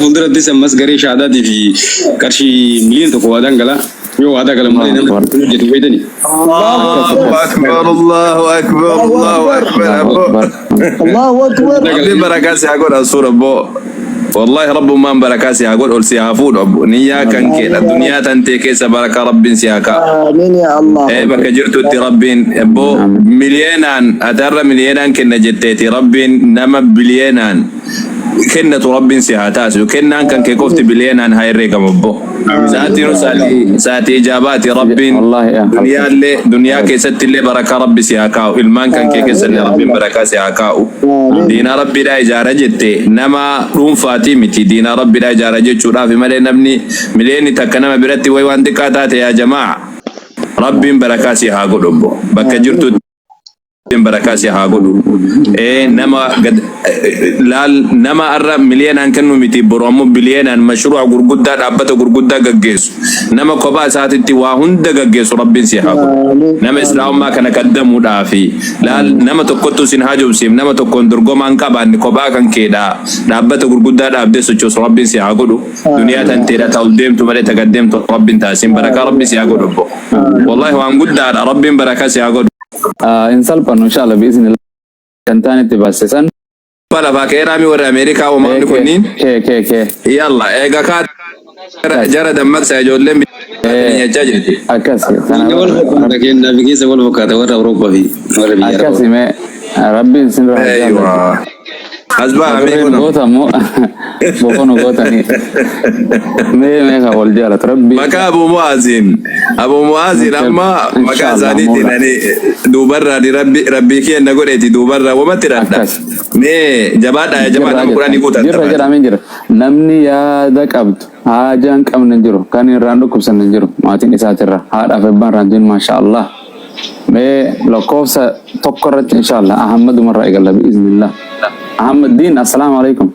Fuuldurattis ammas garee shahaadaatii fi qarshii miliyoona 1 waadaan gala. Yoo waadaa galan malee namni kun hojjetu beektani. Allahu akbar, Allahu akbar, Allahu akbar, abbo. Allahu akbar. Rabbiin barakaa si haa godhu asuur abbo. Wallahi rabbummaan barakaa si haa godhu ol si haa fuudhu abbo. Niyyaa kan keedha duniyaa tan tee keessa barakaa rabbiin si haa kaa'u. Amiin ya Allah. Ee bakka jirtutti rabbiin abbo miliyeenaan ati har'a miliyeenaan kenna jetteeti rabbiin nama biliyeenaan kennatu rabbiin si haa taasisu. Kennaan kan kee qofti biliyeenaan haa herreegamu abbo. Sa'aatiin sa'aatii sa'aatii ijaabaati rabbiin Wallahi yaa duniyaallee duniyaa keessatti illee barakaa rabbi si haa kaa'u. Ilmaan kan kee keessa illee rabbiin barakaa si haa kaa'u. Diinaa rabbiidhaa ijaara jette nama dhuunfaatii miti diinaa rabbiidhaa ijaara jechuudhaaf malee namni miliyoonni 1 nama biratti way waan xiqqaa taate yaa jamaa rabbiin barakaa si haa godhu obbo. Bakka jirtutti rabbiin barakaa si haa godhu. Ee nama gad laal nama arra miliyeenaan kennu miti boru ammoo biliyeenaan mashruu'a gurguddaa dhaabbata gurguddaa gaggeessu nama kophaa isaatitti waa hunda gaggeessu rabbiin si haa godhu. Nama islaamummaa kana kaddamuudhaafi laal nama tokkottu sin haajomsiif nama tokkoon dorgomaa hin qabaanne kophaa kan keedha dhaabbata gurguddaa dhaabdee sochoosu rabbiin si haa godhu. Duniyaa tan teedha ta ol deemtu malee ta gad deemtu rabbiin taasisin barakaa rabbi si haa godhu obbo. Wallahi waan guddaadha rabbiin barakaa si haa godhu. Hin salphannu inshallah biiznillah kan taanetti basse san. Lafaa ka'eeraami warri Ameerikaa uumaamni kunniin. Kee kee kee. Yalla eega kaa jara dammaqsa ijoolleen biyya jechaa jirti. Akkas Keenya wal fakkaata kennaa fi keessa wal fakkaata warra Awurooppaa fi warra biyya Arabaa. Akkasi mee rabbiin sin irraa haa jaalatu. Eeywa. As ba'a mee Dureen kun. goota immoo boqonu gootanii mee mee kan wal jaalatu rabbiin. Maqaa Abu Mu'aaziin. Abu Mu'aaziin amma maqaa Inshallah isaaniitiin moola. ani duubarraa ni rabbi rabbii kiyya godheeti duubarraa wamatti hidhadha. Akkas. Mee jabaadhaa yaa jamaa Jirraa nama 10 jettan. guutan Jirra taphaati. jedhamee jira. Namni yaada qabdu haajaa hin qabne hin jiru. Kan irraan dhukkubsan hin jiru. Maatiin isaatirra. Haadhaaf abbaan irraan jiru maasha Allah. Mee lakkoofsa tokko irratti inshallah Ahammadumarraa eegalla biiznillah. Ahammad Diin assalaamu alaikum.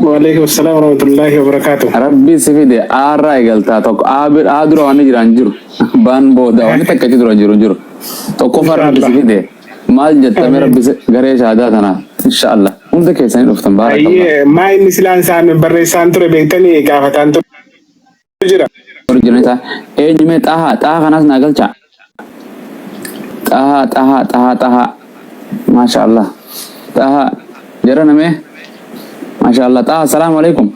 Waalaikum salam warahmatullahi wabarakatuh. Rabbi si fide aarraa eegaltaa tokko aa dura waan jiraan jiru. Baan booda waan takka achi dura jiru hin jiru. Tokkoffaa rabbi si Inshallah. fide maal jettame Amiin. rabbi garee shaadaa tanaaf inshallah. Hunda keessanii dhuftan baarakallah. Ayyee maa inni silaan isaan barreessaan ture beektanii gaafataan ture jira. Warri jiran isaa eenyu mee xahaa xahaa kanaas naa galchaa. Xahaa xahaa xahaa xahaa maasha Allah xahaa jara namee maasha Allah xahaa assalaamu alaikum.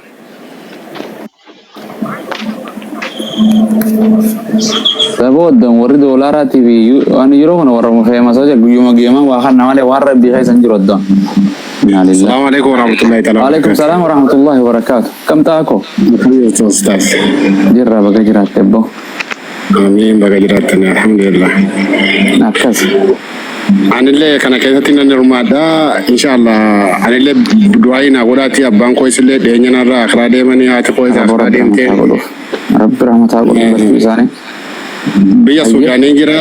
Sabooddan warri doolaaraatii fi waan yeroo kana warra feemasaa jira guyyuma guyyumaan waa kan malee waan rabbii keessa hin jiru addoon. Innaa lillaah. Assalamu alaikum warahmatullahi ta'ala Waalaikum wabarakatuh. salaam warahmatullahi wabarakaatu. Kam ta'a koo? Alhamdulillah ustaz. Jirra baga jiraatte abbo. Amiin baga jiraattan alhamdulillah. Akkas. Anillee kana keessatti nan hirmaadha. Inshallah anillee du'aa naa godhaati abbaan koo isillee dhiyeenya narraa akiraa deemanii haati koo isa Abbo akiraa rabbi deemtee. rahmataa godhuuf. Rabbi rahmataa godhuuf lachuu isaanii. Biyya Hayyee. Suudaanii jira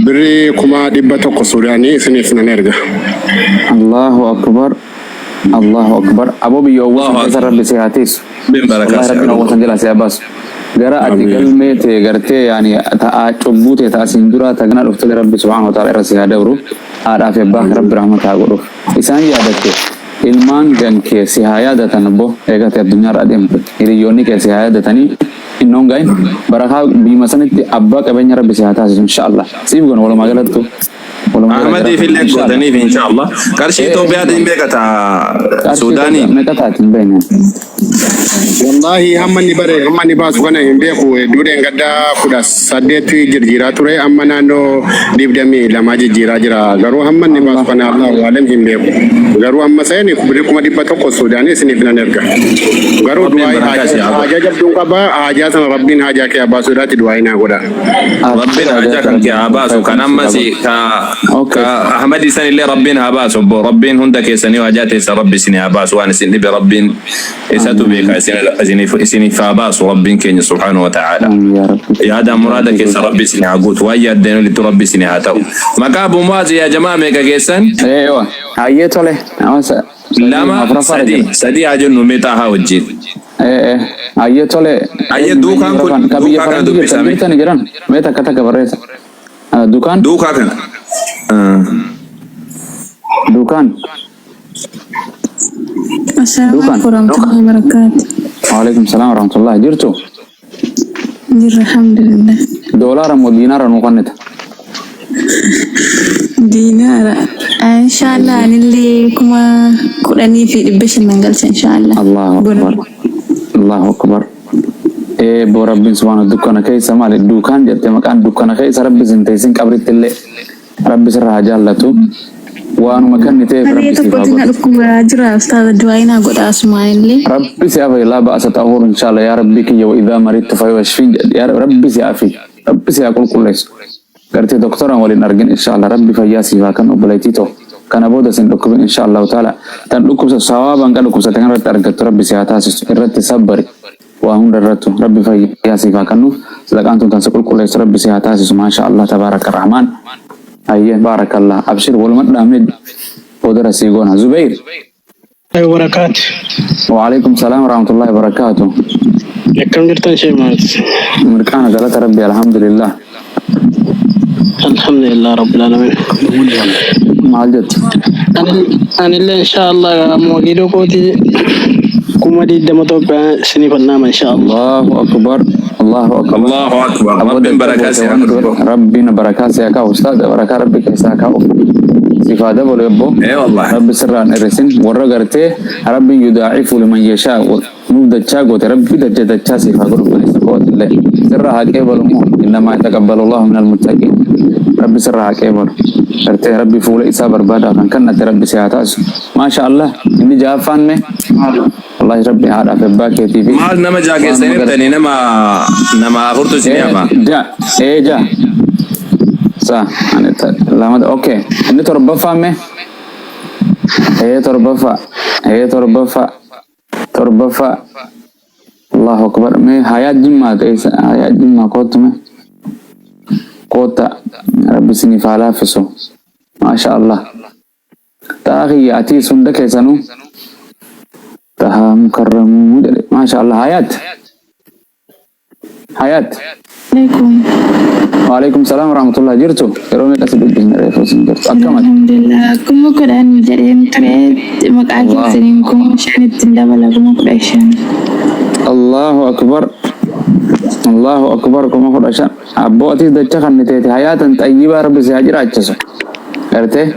birrii 100,000 Suudaanii isiniif nan erga. Allahu akbar. Allahu akbar. Aboo biyya owwasan Allahu keessa akbar. rabbi si haa tiisu. Rabbiin barakaa Wallahi si haa rabbiin godhu. owwasan jalaa si haa baasu. Gara ati Amiin. galmee tee gartee yaani ta'aa cubbuu tee ta'a siin duraa ta gana dhuftee rabbi subhaanahu wa ta'ala irra si haa dabru. Haadhaa fi abbaa kee rabbi rahmata haa godhuuf. Isaan yaadatte ilmaan gan kee si haa yaadatan abbo eegate addunyaarra adeemte hiriyyoonni kee si haa yaadatanii innoon gaa'in barakaa biyyuma sanitti abbaa qabeenya rabbi si haa taasisu inshallah. Siif goona walumaa galattu. Walumaa gala gara Ahmadiif keenya illee inshallah. gootaniif inshallah. Qarshii Ee Itoophiyaatiin beekata qarshii Suudaaniin. Itoophiyaa meeqa taati hin beekne. Wallahi hamma inni bare hamma inni baasu kana hin beeku hedduu dheengaddaa 18 jijjiiraa ture amma naannoo 22 jijjiiraa jira garuu hamma inni baasu Allah. kana Allahu alam hin beeku garuu amma seeni birrii 100,000 Suudaanii isiniif nan erga garuu Rabbiin du'aa barakaa si haa godhu. haajaa jabduun qaba haajaa sana rabbiin haajaa kee haa baasuudhaati du'aa naa godha. Rabbiin Abshir haajaa haajaa kan kee haa rabbiin baasu kan si haa ammas godhu. ka Okay. ka Ahmad isan illee rabbiin haa baasu obbo rabbiin hunda keessanii haajaa teessan rabbi isin haa baasu waan isin dhibe rabbiin isatu Amiin. beeka isin isiniif isiniif haa baasu rabbiin keenya subhaanahu wa ta'ala. Amiin yaa rabbi. Yaada Yaa muraada rabbi keessa guutu. rabbi isin haa guutu waan yaaddeen olitti rabbi isin haa ta'u. Maqaa Abu Mu'aaz yaa jamaa meeqa keessan? Eewa. Hayyee tole. Nama sadii Lama afuraffaarra sadii jira. sadii haa jennu mee xaahaa wajjin. Ee hayyee tole. Hayyee Eenyu eenyu duukaan kun afuraffaan ka biyya duukaa kana faranjii jirtan dubbisame. jirtani jiran mee takka takka barreessa. Dukaan Duukaa kana. Dukaan. Assalaamu Dukan. alaikum warahmatullahi wabarakatuh. Waalaikum salaam warahmatullahi. Jirtu? Jirra, alhamdulillah. Doolaara moo diinaara nuu kennita? Diinaara. Inshallah anillee 10,500 nan galcha inshallah. Allahu akbar. Allahu akbar. Ee boo, Rabbiin subhaanahu dukkana keessa maali duukaan jette, maqaan dukkana keessa Rabbi sin teessin, qabritti illee Rabbi sirraa haa jaallatu. Waanuma kenniteef Harree Rabbi siif haa tokkotti na godhu. dhukkubaa jira, ustaaza, du'aa godha asumaan illee. Rabbi si afa, laa ba'asa xahuur inshallah. Yaa Rabbi kiyya, wa idhaa maridtu fa yashfiin jedhe. Yaa Rabbi si afi, Rabbi si haa qulqulleessu. Gartee doktoraan waliin argin inshallah. Rabbi fayyaa siif haa kennu, obboleettii too. Kana booda sin dhukkubin inshallah taala. Tan dhukkubsa sawaabaan kan dhukkubsate kan irratti argattu Rabbi si haa taasisu. Irratti sabbari. Waa hunda irrattu Rabbi fayyaa siif haa kennu. Sadaqaan tun tan si qulqulleessu Rabbi si haa taasisu. Maasha Allah, tabaaraka Rahmaan. Ayyee, baarakallah. Abshir, waluma dhaamne boodara sii goona. Zubayr. Barakaatu. وعليكم السلام ورحمة الله وبركاته. Akkam jirtan, sheemaat? Mirqaana, galata Rabbi, alhamdulillah. Alhamdulillah rabbil alamin. Maal jettu? Anillee insha Allah wakiiloo kooti 20,000 Itoophiyaa isiniif annaama insha Allah. Allahu akbar. Allahu akbar. Allahu akbar. Rabbiin barakaa si haa godhu. Rabbiin barakaa si haa kaa'u, ustaad, barakaa Rabbi keessa haa kaa'u. Siif haa dabalu ebboo. Ee wallahi. Rabbi sirraan hir'isin warra gartee Rabbiin yudaa'ifu liman yashaa nuuf dachaa goote, Rabbi dacha dachaa siif haa godhu, obboleessa kootillee. Sirraa haa qeebalu immoo, innamaa yataqabbalu Allahu minal muttaqiin. Rabbi sirraa haa qeebalu. Gartee Rabbi fuula isaa barbaadaa kan kannate Rabbi si haa taasisu. Maasha Allah, inni ja'affaan mee? Wallahi Rabbi haadhaaf abbaa keetii fi Maal, nama ja'a keessanittanii nama afurtu isinii hafa. Ja, ee, ja. Sa, ani lama, okay. Inni torbaffaan mee? Ee, torbaffaa. Ee, torbaffaa. Torbaffaa. Allahu akbar. Mee Hayaat Jimmaa ta'e, Hayaat Jimmaa kootu mee? Koota, Rabbi isiniif haa laaffisu. Maasha Allah. Ta'a kiyya atiis hunda keessanuu. Tahaa mukarramuu jedhe. Maasha Allah. Hayaat. Hayaat. Alaikum. Waalaikum salaam warahmatullah. Jirtu? Yeroo meeqa si dubbisne, reefu isin jirtu. Akkamati? Alhamdulillah. 10,000 jedheen ture, maqaa keessaniin 5,000 ittiin dabala, 15,000. Allahu akbar. Allahu akbar, 15,000. Abboo, atis dacha kan teete hayaatan xayyibaa Rabbi si haa jiraachisu. Gartee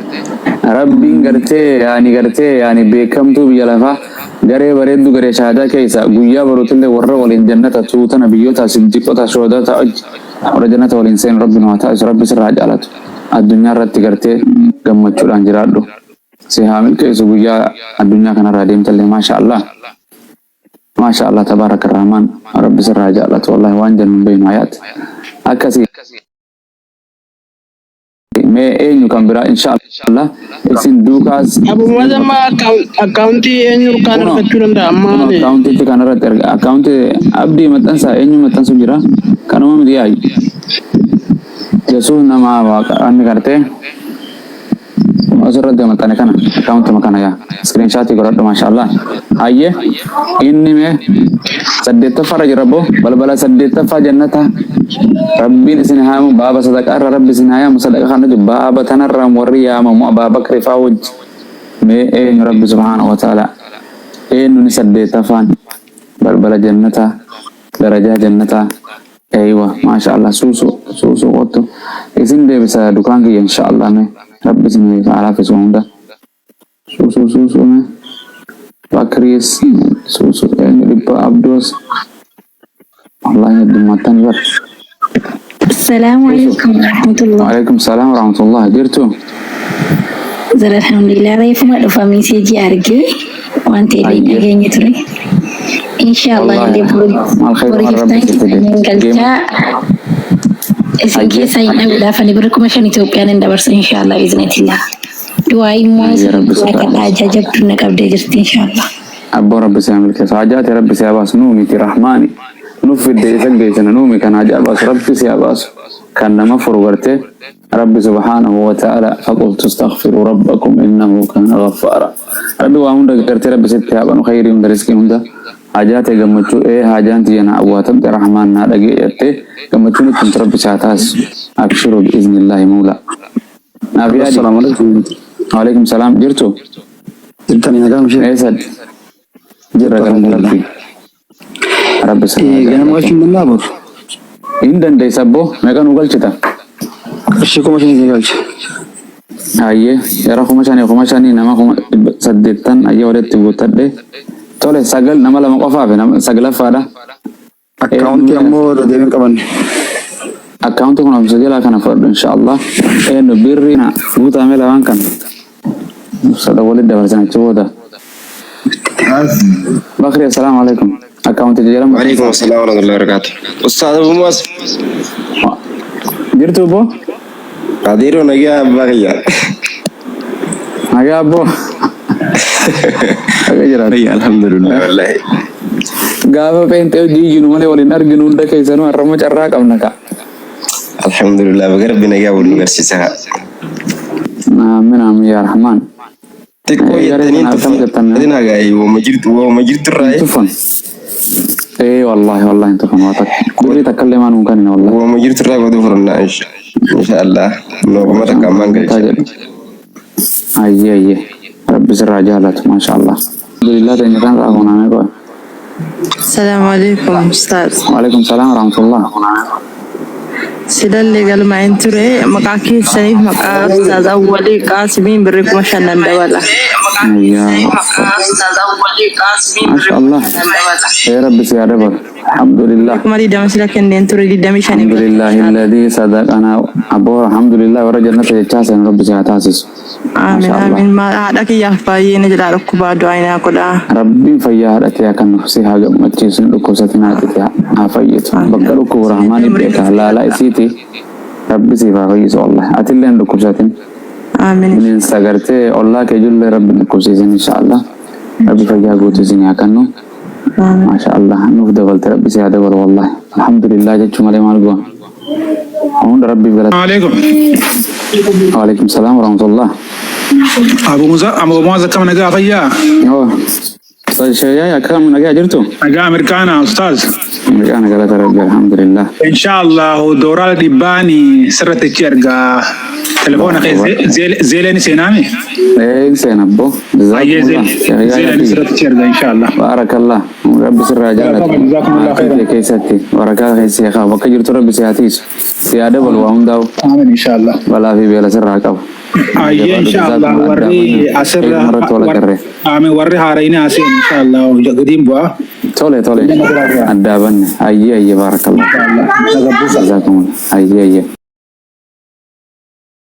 Rabbiin gartee yaani gartee yaani beekamtuu biyya lafaa garee bareeddu garee shahaadaa keessa guyyaa baruutillee warra waliin jannata tuutana biyyoota siddiqota shoodota warra jannata waliin seenu Rabbi nu haa taasisu. Rabbi sirraa haa jaalatu. Addunyaa irratti gartee gammachuudhaan jiraadhu. Si haa milkeessu guyyaa addunyaa kanarraa deemtallee, maasha Allah. Maasha Allah, tabaaraka Rahmaan, Rabbi sirraa haa jaalatu. Wallahi waan jennu hin beeknu, hayaat. Akkasii mee eenyu kan biraa? Insha Allah isin duukaas. Abu Mazamma, akkaawuntii eenyu kaan Kunoo. argachuu danda'a amma? Kun akkaawuntiitti kanarratti erga akkaawuntii abdii maxxansaa, eenyu maxxansu jira? Kanuma miti yaayu. Yesuus nama waaqa inni gartee asirratti maxxane kana, akkaawuntuma kana yaa screenshot godhadhu, maasha Allah. Hayyee, inni mee saddeettaffaarra jira boo, balbala saddeettaffaa jannata Rabbiin isin haamu, baaba sadaqaarra Rabbi isin haa yaamu. Sadaqa kana jechuun baaba tanarraa warri yaamamu Abaa Bakri faa wajji. Mee eenyu, Rabbi subhaanahu wa ta'ala, eenyu ni saddeettaffaan balbala jannataa, darajaa jannataa? Eywa, maasha Allah, suusu suusu qottu isin deebisa dukaan kiyya insha Allah. Mee Rabbi isin haa laaffisu hunda. Suusu suusu, mee Bakriis suusu, eenyu dhibba abdoos, wallahi heddummattani bar. Assalamu alaikum warahmatullah. Waalaikum salaam warahmatullah. Jirtu? Zara, alhamdulillah, reefuma dhufa message argee waan ta'e illee Ayyee. dhageenye ture. Inshallah Wallahi illee boru maal khayr boru waan Rabbi iftaan sitti keessaniin galchaa isin Ayyee. keessaa hin dhabuudhaaf ani bira 5,000 Itoophiyaan hin dabarsa inshallah biiznillah. Du'aa immoo Ayyee, Rabbi du'aa sirraa kadhaa ajajabdu na qabdee jirti inshallah. Abboo, Rabbi si haa milkeessu. Hajaate Rabbi si haa baasu. Nuu miti, Rahmaani. Nuuf fidde isa geessina nuumi kan hajaa baasu Rabbi si haa baasu. Kan nama furu gartee Rabbi subhaanahu wa ta'ala, faqultu astaghfiru rabbakum innahu kaana ghaffaara. Rabbi waa hunda gartee Rabbi sitti haa banu, khayrii hunda, riskii hunda. Hajaate gammachuu ee hajaan tiyya na awwaatamte, Rahmaan naa dhagee jettee gammachuun itti himtu Rabbi si haa taasisu. Abshiru biiznillaahi muula. Naaf yaadi. Assalaamu alaikum. Waalaikum salaam. Jirtu? Jirtanii nagaa mishee? Eessa? Jirtu Jirra galata alhamdulillah. Rabbii. Rabbi sirraa Ganama jaalatu. galchuun danda'a boru? Hin dandeessa abboo meeqa nu galchita? Qarshii 5,000 isin galcha. Hayyee gara 5,000 5,000 nama 80,000 hayyee walitti guuttadhe. Tole 9 nama 2 qofaaf nama saglaffaadha. Akkaawuntii ammoo irra deebiin qabanne. Akkaawuntii kun obsa jalaa kana fudhadhu inshaallah. Eenyu birrii na guutamee lamaan kana. Sada walitti dabarsan achi booda. Bakri assalaamu alaikum. Akkaawuntii jala وعليكم maxxansaa. السلام ورحمة الله وبركاته أستاذ أبو موس Jirtu obbo? قدير نجا بغيا Nagaa abbo. Akka jiraatu. الحمد لله والله Gaafa pheenxee hojii iyyinu malee waliin arginu hunda keessanuu har'ammoo carraa qabna ka. الحمد لله بقرب نجا ونغرسيسها Aamin aamin yaa Rahmaan. Xiqqoo Garee jettanii kana akkam jettan? tuffatina gaa'ii wama jirtu wama jirtu Hin irraa tufan. Ee wallahi wallahi hin tufan waa takka. Birrii takka illee maan hin kanine wallahi. Wama jirtu irraa godhu furannaa insha Allah nooguma takka ammaan Taa galcha. jedhu. Ayyee ayyee. Rabbi sirraa jaalatu maasha Allah. Alhamdulillah teenya kan irraa fuunamee qo'e. السلام عليكم أستاذ. Waalaikum salaam warahmatullah. Silallee galmaa'een ture maqaa keessaniif maqaa Ustaaz Awwalii Qaasimiin birrii 5,000 nan dabala. Ayyaa. Maasha Allah. Ee Rabbi si haa dabalu. Alhamdulillah. 20,000 sila kenneen ture 25 الحمد لله الذي صدقنا أبو الحمد لله ورا جنة جتاسن رب سياتاسس ما Aamin شاء الله aamin haadha kiyyaaf baay'ee na jalaa dhukkubaa du'aa inaa godhaa. ربي فيا هدتي كان نفسي حاجة مچيسن دكوستنا تتي عافيت Aamin بقى دكو aamin. رحمن Isinillee umurii بيك nuuf لا لا dheeradhaa. سيتي ربي سيفا فيس والله أتلين دكوستين Aamin. من سغرتي الله كجل رب دكوسيسن إن شاء الله ربي فيا غوتسين يا كنو Aamin. ما شاء الله نوف دبلت ربي سيادة والله الحمد لله جتشو مالي مالغو هون ربي بلد عليكم. وعليكم السلام ورحمة الله. أبو موسى أبو موسى كم نجا فيا؟ أوه أستاذ شيا كم نجا جرتو؟ نجا أمريكانا أستاذ. أنا قالت ربي الحمد لله. إن شاء الله دورال دباني سرت تشيرجا تلفون الله أخي أكبر. زي زيلاني سينامي. إيه سين أبو جزاكم أيه الله زي يا زيلاني يا سرت تشيرجا إن شاء الله. بارك الله ربي سر رجالته جزاكم الله خيرا. كيستي بركة خيسي خا بك جرتو ربي سياتيس سيادة بلوهم داو آمين إن شاء الله. ولا في بلا سر راكب أيه إن شاء الله جزاكم الله وري أدابنا أسر إيه مرة ولا ور كره آمين وري هارينا أسير إن شاء الله قديم بوا. تولي تولي أدابنا أيه أيه بارك الله إن شاء الله. جزاكم الله أيه أيه.